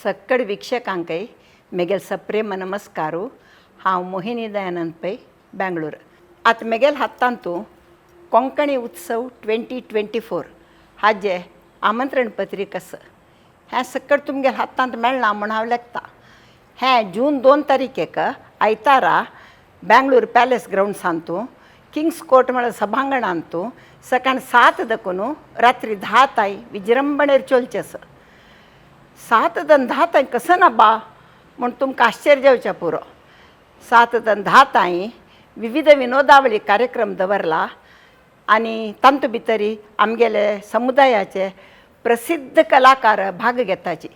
सक्कड वीक्षकांकय मेगेल सप्रेम नमस्कारू. हांव मोहिनी दयानंद पै, बँगलोर. आतां मेगेल हातांतू कोंकणी उत्सव 2024 हाजे आमंत्रण पत्रिका आसा. हें सक्कड तुमगेल हातांत मेळना म्हूण हांव लेखता. हें जून 2 तारीखेक आयतारा बँगलोर पॅलेस ग्रावंड्सांतू, किंग्स कोर्ट म्हळ्यार सभांगणांतू, सकाळ 7 दकून रात्री 10 ताय विजृंभणेर चलचें आसा. 7 दन 10 ताय कसं ना बा म्हूण तुमकां आश्चर्य जावचें पुरो. 7 दन 10 ताय विविध विनोदावळी कार्यक्रम दवरला आनी तांतू भितरी आमगेले समुदायाचे प्रसिद्ध कलाकार भाग घेताची.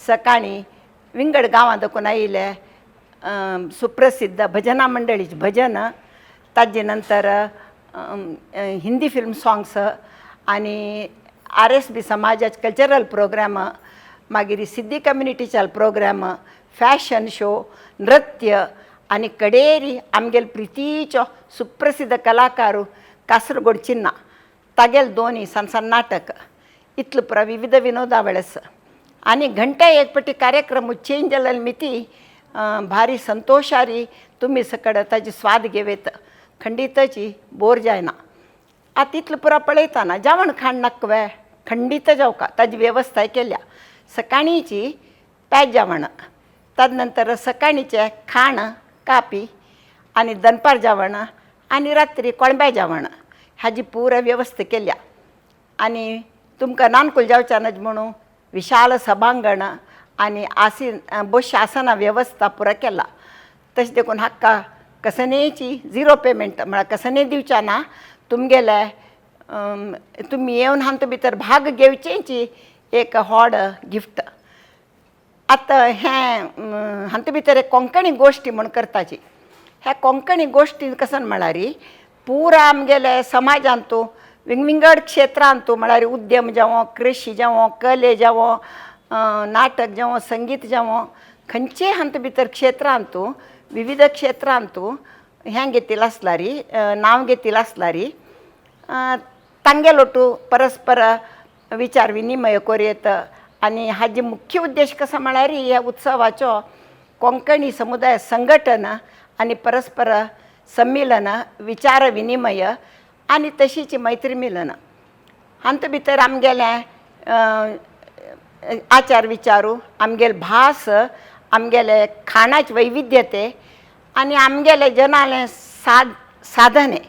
सकाळीं विंगड गांवां दकून आयिल्ले सुप्रसिद्ध भजना मंडळीचें भजन, ताजे नंतर हिंदी फिल्म सॉंग्स आनी RSB समाजाचे कल्चरल प्रोग्राम, मागीर सिद्धी कम्युनिटीचे प्रोग्राम, फॅशन शो, नृत्य आनी कडेरी आमगेले प्रितीचो सुप्रसिद्ध कलाकार कासरगोड चिन्ना तागेले दोनी सण सण नाटक, इतलो पुरो विविध विनोदावळ आसा. आनी घंट्या एक पटी कार्यक्रम चेंज जाल्ले मिती भारी संतोशारी तुमी सकड ताजी स्वाद घेवेत, खंडितची बोर जायना. आतां इतलो पुरो पळयतना जेवण खाण नाका वे? खंडीत जावका, ताजी वेवस्था केल्या. सकाळीची पॅज जेवण, तद नंतर सकाळीचें खाण कापी आनी दनपार जेवण आनी रात्री कोळंब्या जेवण, हाजी पुरा वेवस्था केल्या. आनी तुमकां नानकूल जावचें नज म्हणून विशाल सभांगण आनी आसीन बोश आसना वेवस्था पुरा केला. तशें देखून हाका कसनेची झिरो पेमेंट, म्हळ्यार कसने दिवच्या ना. तुमगेले तुमी येवन हातूंत भितर भाग घेवचेची एक व्हड गिफ्ट. आतां हें हातूंत भितर एक कोंकणी गोश्टी म्हूण करताची. ह्या कोंकणी गोश्टी कसन म्हळ्यार पुरा आमगेले समाजांतू विंगविंगड क्षेत्रांतू, म्हळ्यार उद्यम जावं, कृशी जावं, कले जावं, नाटक जावं, संगीत जावं, खंयचेय हातूंत भितर क्षेत्रांतू, विविध क्षेत्रांतू हें घेतिल्लें आसल्यारी, नांव घेतिल्लें आसल्यारी तांगेलोटू परस्पर विचार विनिमय करूं. आनी हाजे मुख्य उद्देश कसो म्हळ्यार ह्या उत्सवाचो कोंकणी समुदाय संघटन आनी परस्पर संमेलन, विचार विनिमय आनी तशीच मैत्री मिलन. हातूंत भितर आमगेलें आचार विचारू, आमगेले भास, आमगेले खाणाचे वैविध्यते आनी आमगेले जनाले साधने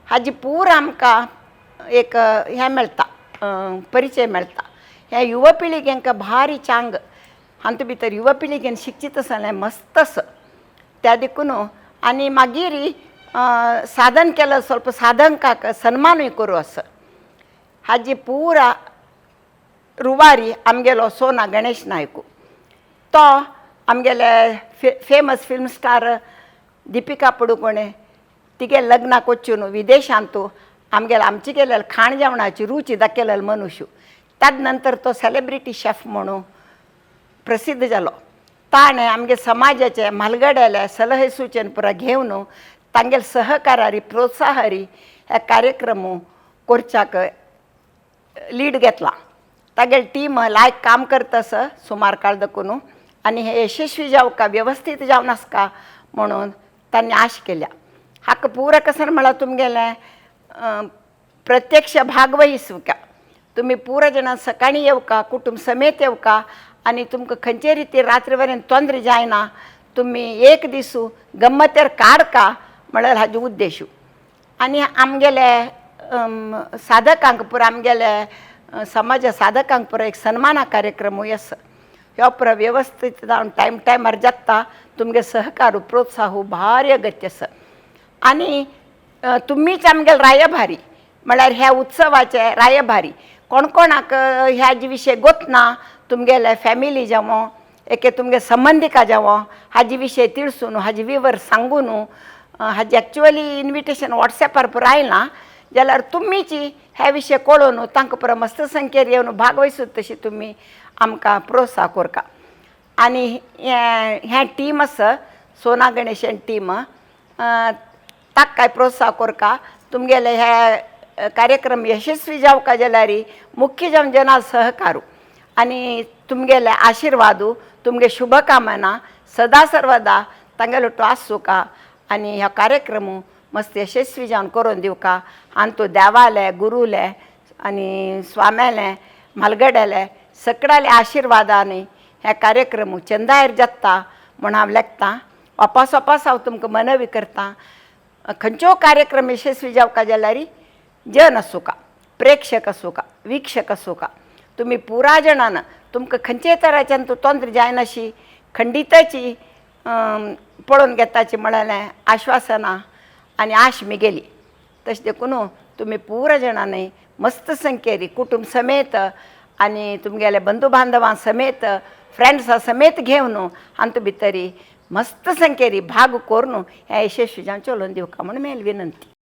हाजी पुरा आमकां एक हें मेळटा, परिचय मेळटा. ह्या युवा पिळगेंक भारी चांग. हातूंत भितर युवा पिळगेन शिक्षीत आसलें मस्त आसा त्या देखून. आनी मागीर साधन केलं ಸ್ವಲ್ಪ साधकांक सन्मानूय करूं आसा. हाजी पुरा रुवारी आमगेलो सोना गणेश नायकू. तो आमगेले famous film star Deepika Padukone तिगे लग्नाक वचून विदेशांतू आमगेले आमचे गेलेले खाण जेवणाची रुची दाखयलेलो मनुष्य. ताज नंतर तो सेलिब्रिटी शेफ म्हणून प्रसिद्ध जालो. ताणें आमगे समाजाचे म्हालगड्याले सलहे सुचन पुरा घेवन तांगेले सहकारारी प्रोत्साहारी हे कार्यक्रम करच्याक लीड घेतला. तागेले टीम लायक काम करता आसा सुमार काळ दकून आनी हे यशस्वी जावका, व्यवस्थीत जावन आसका म्हणून तांणी आश केल्या. हाका पुरा कसं म्हळ्यार तुमगेलें प्रत्यक्ष भाग वहिसुका. तुमी पुरा जाणां सकाळीं येवका, कुटुंब समेत येवका आनी तुमकां खंयचे रितीर रात्री मेरेन तोंदरे जायना, तुमी एक दिसू गम्मतेर काडका म्हळ्यार हाजो उद्देशू. आनी आमगेले साधकांक पुरा, आमगेले समाजा साधकांक पुरा एक सन्माना कार्यक्रमूय आसा. ह्यो पुरा व्यवस्थीत जावन टायम टायमार जाता. तुमगे सहकार प्रोत्साहू भारी अगत्य आसा. आनी तुमीच आमगेले रायभारी, म्हळ्यार ह्या उत्सवाचे रायभारी. कोण कोणाक ह्या विशय गोतना, तुमगेले फॅमिली जावं, एके तुमगे संबंदिका जावं, हाजे विशय तिळसून हाजे विवर सांगून, हाजे एक्चुअली इन्विटेशन वॉट्सॅपार पुरा आयलां जाल्यार तुमीची ह्या विशय कळोवन तांकां पुरा मस्त संख्येर येवन भागवयसूत तशी तुमी आमकां प्रोत्साह करका. आनी हें हें टीम आसा, सोना गणेशन टीम, ताका प्रोत्साह करका. तुमगेले हे कार्यक्रम यशस्वी जावका जाल्यार मुख्य जावन जना सहकारू आनी तुमगेले आशिर्वादू, तुमगे शुभकामना सदा सर्वदा तांगेलो तो आसूका आनी ह्या कार्यक्रम मस्त यशस्वी जावन करून दिवका. आनी तो देवाले, गुरुले आनी स्वाम्याले, म्हालगड्याले सगळ्याले आशिर्वादांनी हे कार्यक्रम चंदायर जाता म्हूण हांव लेखतां. वापास वापास हांव तुमकां मनवी करतां, खंयचो कार्यक्रम यशस्वी जावका जाल्यार जन आसूका, प्रेक्षक आसूका, वीक्षक आसूका, तुमी पुरा जाणान तुमकां खंयचे तराच्यान तूं तोंत्र जायनाशी खंडिताची पळोवन घेताची म्हळेलें आश्वासनां आनी आश मिगेली. तशें देखून तुमी पुरा जाणांनी मस्त संख्येरी कुटुंब समेत आनी तुमगेले बंधू बांधवां समेत, फ्रेंड्सां समेत घेवन हातूंत भितरी मस्त संख्येरी भाग करून हें यशस्वी जावन चलोवन दिवका म्हूण मेल विनंती.